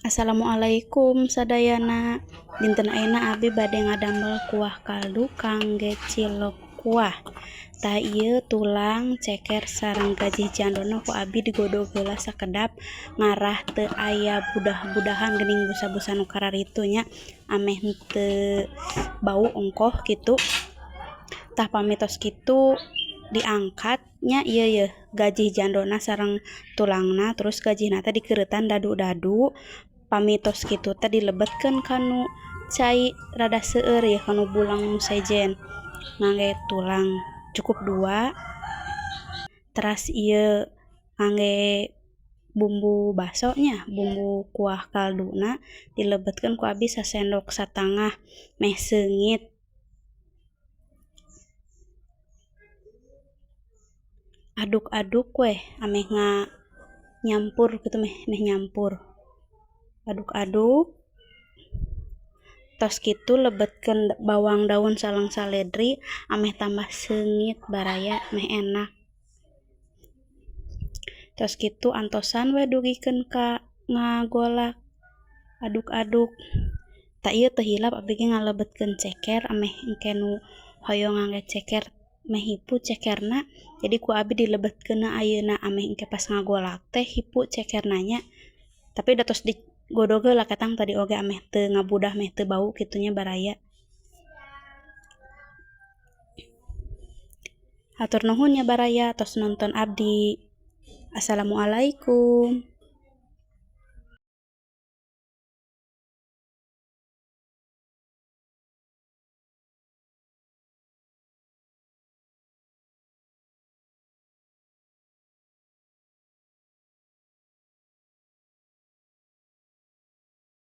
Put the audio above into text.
Assalamualaikum sadayana. Dinten ayeuna abdi bade ngadamel kuah kaldu kangge cilok kuah. Tah ieu tulang ceker sareng gajih jandona ku abdi digodog heula sakedap ngarah teu aya budah-budahan geuning busa-busa nu kararitu nya ameh henteu bau ongkoh kitu. Tah pami tos kitu diangkat nya ieu yeuh gajih jandona sareng tulangna terus gajihna teh dikeureutan dadu-dadu. Pami tos kitu teh dilebetkeun kanu cai rada seueur yeuh kanu bulang nu sejen ngangge tulang cukup dua. Teras ieu ngangge bumbu baso nya bumbu kuah kalduna dilebetkeun ku abdi sasendok satangah meh seungit. Aduk-aduk weh ameh nyampur kitu meh nyampur. Aduk-aduk tos kitu lebetkeun bawang daun sareng saledri ameh tambah seungit baraya meh enak. Tos kitu antosan we dugikeun ka ngagolak aduk-aduk. Tah ieu teu hilap abdi ge ngalebetkeun ceker ameh engke nu hoyong ngangge ceker meh hipu cekerna jadi ku abdi dilebetkeunna ayeuna ameh engke pas ngagolak teh hipu cekerna nya. Tapi da tos digodog heula ketang tadi oge ameh teu ngabudah meh teu bau kitu nya baraya. Hatur nuhun nya baraya tos nonton abdi. Assalamualaikum.